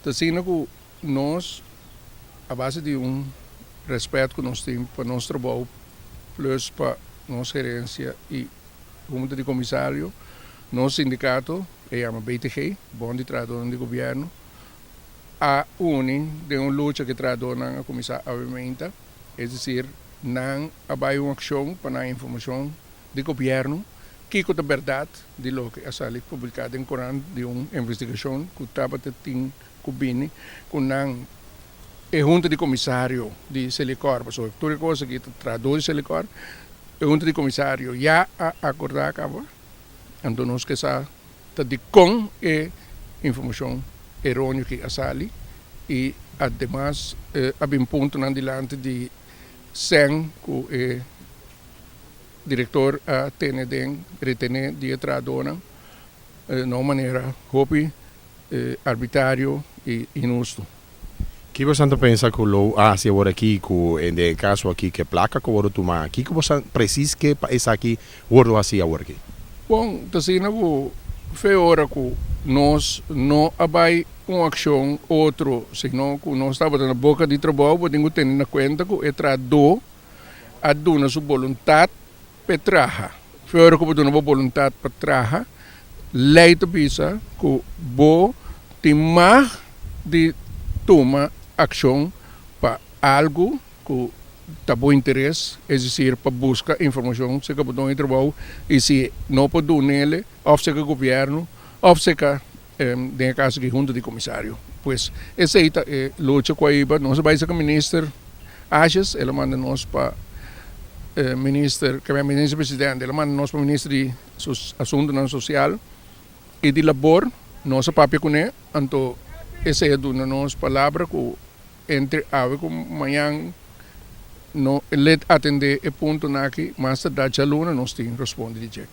Ta asina ku nos, a base di un rèspèt ku nos tin pa nos trabou plus pa nos gerensia i Hunta di Komisario, nos sindikato, e yama BTG, Bond di Trahadónan di Gobièrnu, a uni den un lucha ku e trahadónan a kuminsá awe meinta, es desir, nan a bai un akshon pa nan informashon di gobièrnu kiko ta bèrdat di loke a sali publiká den korant di un investigashon ku tabata tin ku bini ku nan e hunta di komisario di Selikor, pasobra tur e kos aki ta trahadó di Selikor, e hunta di komisario ya a akordá kaba, anto nos ke sa ta dikon e informashon eróneo aki a sali i ademas a bin puntonan dilanti di sèn ku e Direktor a tene den retené di e trahadónan na un manera hopi arbitario i inhustu. Ki bosan ta pensa ku lo hasi awor aki ku den e kaso aki ku e plaka ku wòrdu tumá? Kiko bosan presis ke pa esaki wòrdu hasi awor aki? Bon, ta asina ku fe ora ku nos no a bai un akshon otro, sino ku nos tabata na boka di trabou, bo tin ku tene na kuenta ku e trahadó a duna su boluntat p'e traha. Fe ora ku bo duna bo boluntat pa traha, lei ta bisa ku bo tin mag di tuma akshon pa algu ku ta bo interes, es desir pa buska informashon serka bo doño di trabou i si no por dun'el òf serka gobièrnu òf serka den e kaso aki hunta di komisario. Pues esei ta e lucha ku a iba. Nos a bai serka minister Asjes, el a manda nos pa minister, ke minister presidente, el a manda nos pa minister di asuntunan sosial i di labor. Nos a papia kuné, anto esei a duna nos palabra ku entre awe ku mañan no let atendé e puntonan aki, mas tardá djaluna nos tin responde di dje.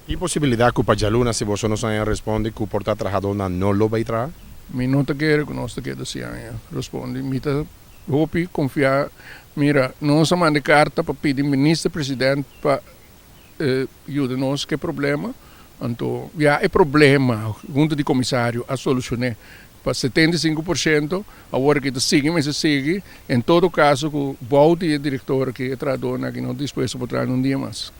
Tin posibilidad cu pa djaluna si boso no sa haña respondi cu por ta trahadornan no lo bay traha? Mi no ta kere cu nos ta keda sin haña respondi. Mi ta hopi confia. Mira, nos a manda e carta pa pidi Minister President pa yuda nos cu e problema. Anto ya e problema hunto di Comisario a solucione pa 75%. Awor aki ta sigui mester sigui. En todo caso cu bou di e director aki e trahadornan aki no dispuesto pa traha un dia mas.